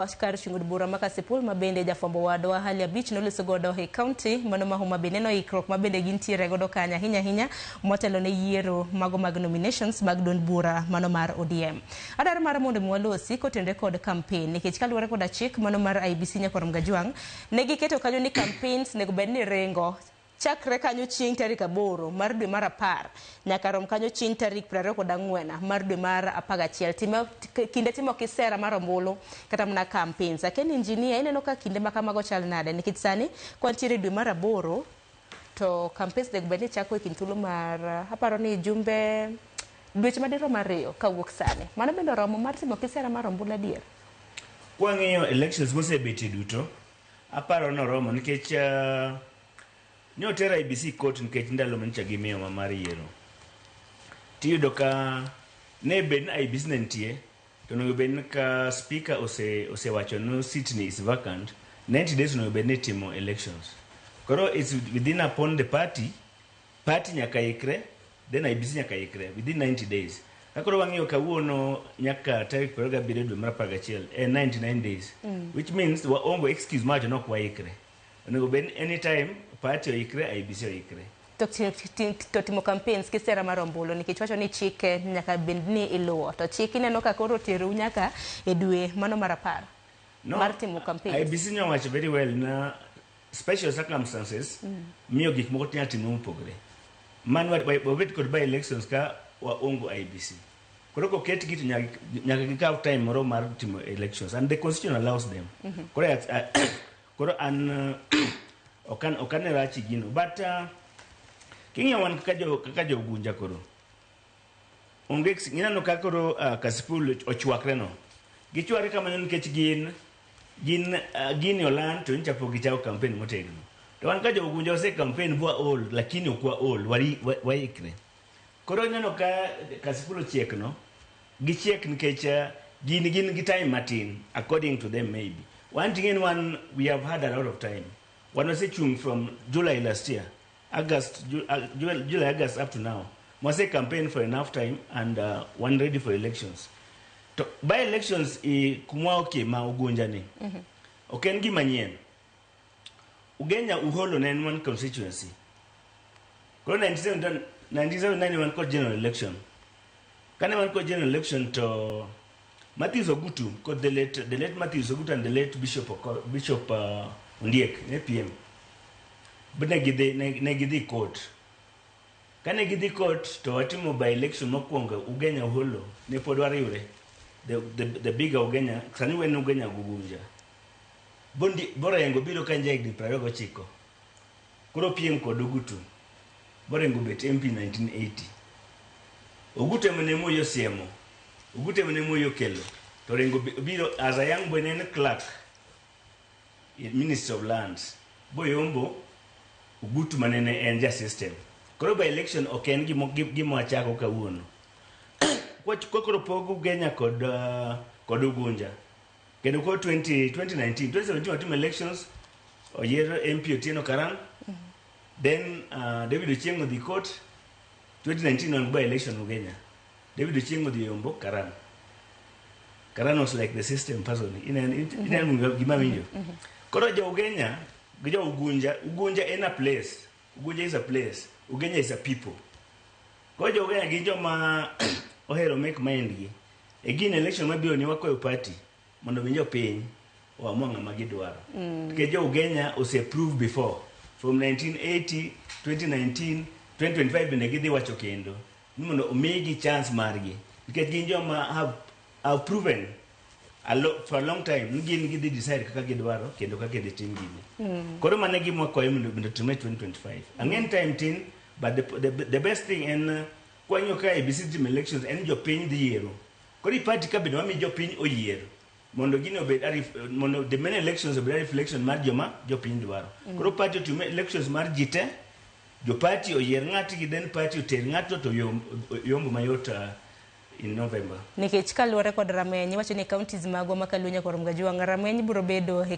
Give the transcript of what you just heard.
Kar chung' od bura ma Kasipul ma bende jafwambo wadwa Hali Abich noloso godo e kaunti mano ma Homa Bay neno ikruok ma bende gintiere godo kanyo ahinya ahinya motelo ne yiero mago mag nominations mag duond bura mano mar ODM. Adwaro mar mondo mi walosi kotenore kod campaign nikech kaluwore koda chik mano mar IEBC Nyakwar Mgajwang' ne giketo kanyo ni campaigns nego bed ni ringo Chakre kanyo chieng' tarik 8 mar dwe mar 10 nyaka rom kanyo chieng' tarik 24 mar dwe mar 11. Time, kinde timo kisera mar ombulu kata mana campaigns. Akia ni engineer, ineno ka kinde ma kamago chal nade? Nikech sani kwantiere e dwe mar 8 to campaigns onego bed ni chako e kind thuolo mar aparo ni jumbe dweche madirom 2 kawuok sani. Mano bende oromo mar timo kisera mar ombulu adier? Kwang'iyo elections mosebetie duto, aparo ni oromo nikech ne oter IEBC court nikech ndalo manyicha gimiyowa mar yiero. Tiyudo ka ne bed ni IEBC ne nitie, to onego bed ni ka speaker osewacho ni seat ni is vacant, 90 days onego bed ni itimo elections. Koro it's within upon the party, party nyaka ikre, then IEBC nyaka ikre within 90 days. Ka koro wang'iyo kawuono nyaka tarik 27 dwe mar 11 en 99 days, which means waonge excuse mar wacho ni ok waikre. Onego bed ni anytime party oikre, IEBC oikre. To timo campaigns kisera mar ombulu nikech wacho ni chike nyaka bed ni iluwo to chik ineno ka koro oterou nyaka e dwe mano mar 10 No, mar timo campaigns. IEBC nyowacho very well na special circumstances miyo gik moko nyalo timore mopogore. Man wabet kod by elections ka waongo IEBC. Koro koketgi to nyaka gikaw time moro mar timo elections and the constitution allows them. Koro an ok ane rach e gino but king'iyo wan kaka jo Ugunja koro onge ineno ka koro Kasipul ochwakre no gichwakre kamano nikech gin gini oland to nyocha pok gichako campaign motegno to wan ka jo Ugunja ose campaign bwa ol lakini ok waol waikre. Koro ineno ka Kasipul ochiek no gichiek nikech gin gi time matin according to them. Maybe one thing in one, we have had a lot of time. Wan wasechung from July last year, August, July, August up to now. Mwase campaign for enough time and one ready for elections. To by elections i kumwa oke ma Ugunja ni ok en gima nyien. Ugenya Uholo ne en one constituency. Koro 97 1979 wan kod general election. Kane wan kod general election to Matthews Ogutu kod the late Matthews Ogutu and the late Bishop Ondiek ne PM. But ne gidhi court. Kane gidhi court to watimo by election mokwongo Ugenya Uholo ne pod wariwre. The bigger Ugenya, sani wen Ugenya Ugunja. Bondi Borengo biro ka en jahigni 29. Koro piem kod Ogutu. Borengo bet MP 1980. Ogutu ema ne Moi osiemo. Ogutu ema ne Moi okelo. To Orengo biro as a young boy ne en clerk in Ministry of Lands. Boyombo Ogutu mane ne en ja system. Koro by election ok en gima wachako kawuono. Kwa koro pog Ugenya kod Ugunja. Kendo koro 20, 2019, 2017 watimo elections, oyier MP Otieno Karang. Then David Ochieng odhi court. 2019 wan by election Ugenya. David Ochieng odhi yombo Karan. Karan was like the system person. Inen gima winjo. Koro jo Ugenya gi jo Ugunja, Ugunja en a place. Ugunja is a place. Ugenya is a people. Koro jo Ugenya gin joma ohero make mind gi. E gin election mabiro ni wakwayo party mondo mi jopiny oamua ng'ama gidwaro. Nikech jo Ugenya ose prove before from 1980, 2019, 2025 bende gidhi wacho kendo ni mondo omigi chance margi nikech gin joma have proven for a long time ni gin gidhi decide kaka gidwaro kendo kaka idhi tim gini. Koro mano e gima wakwayo mondo otimre 2025. Ang'e ni time tin but the best thing en kwang'iyo ka IEBC timo elections en jopiny dhi yiero. Koro i party ka bende wami jopiny oyier mondo gini obed mondo the main elections obed a reflection mar joma jopiny dwaro. Koro party otim elections mar ji te, jo party oyier ng'atgi then party oter ng'ato to yombo mayot in November. Nikech kaluwore kod rameny iwacho ni counties magwa ma Kaluo nyaka Mgajwang' rameny biro bedo e